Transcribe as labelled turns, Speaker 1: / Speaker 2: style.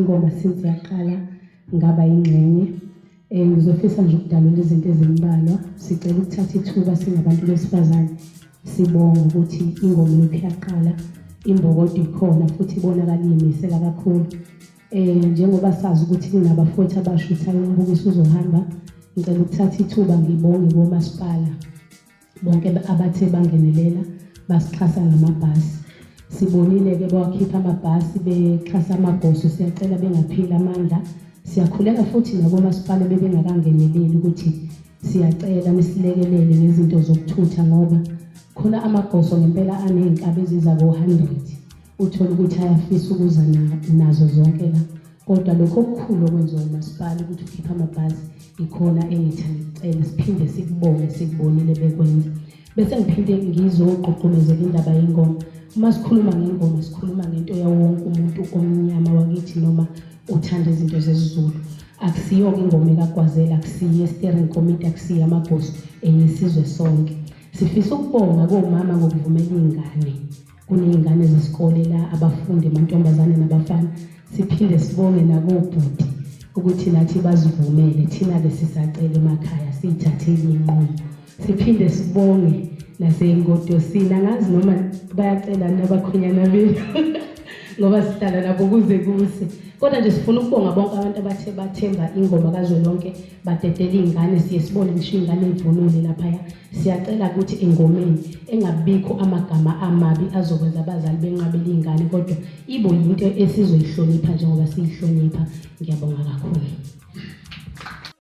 Speaker 1: Ingoma since yaqala ngaba yingxenye. Ngizofisa nje ukudalula izinto ezimbalwa. Sicela ukuthatha ithuba singabantu besifazane sibonge ukuthi ingoma lokhu yaqala imbokodo ikhona futhi ibonakala iyimisela kakhulu. Njengoba sazi ukuthi kunabafowethu abashuthayo umbukiso uzohamba, ngicela ukuthatha ithuba ngibonge komasipala bonke abathe bangenelela basixhasa ngamabhasi. Sibonile-ke bawakhipha amabhasi bexhasa amagoso, siyacela bengapheli amandla. Siyakhuleka futhi nakomasipala bebengakangeneleli ukuthi siyacela nisilekelele ngezinto zokuthutha ngoba khona amagoso ngempela aney'nkabi eziza ko-100 uthole ukuthi ayafisa ukuza nazo zonke la kodwa lokho okukhulu okwenziwa umasipala ukuthi ukhiphe amabhasi ikhona engithi angicele siphinde sikubonge sikubonile bekwenza bese ngiphinde ngizogqugqumezela indaba yengoma. Uma sikhuluma ngengoma sikhuluma ngento yawo wonke umuntu omnyama wakithi noma uthanda izinto zesiZulu. Akusiyo-ke ingoma ekaGwazela, akusiyo ye-steering committee, akusiyo amagoso, eyesizwe sonke. Sifisa ukubonga komama ngokuvumela iy'ngane. Kuney'ngane zesikole la, abafundi amantombazane nabafana. Siphinde sibonge nakobhuti ukuthi nathi bazivumele, thina-ke sisacela emakhaya siyithathele iy'nqumo. Siphinde sibonge nasengodosini, angazi noma bayacela nabakhwenyana bethu ngoba sihlala nabo kuze kuse. Kodwa nje sifuna ukubonga bonke abantu abathe bathemba ingoma kazwelonke, badedela iy'ngane, siye sibone ngisho iy'ngane ey'vunule laphaya. Siyacela ukuthi engomeni engabikho amagama amabi azokwenza abazali benqabele iy'ngane, kodwa ibo yinto esizoyihlonipha njengoba siyihlonipha. Ngiyabonga kakhulu.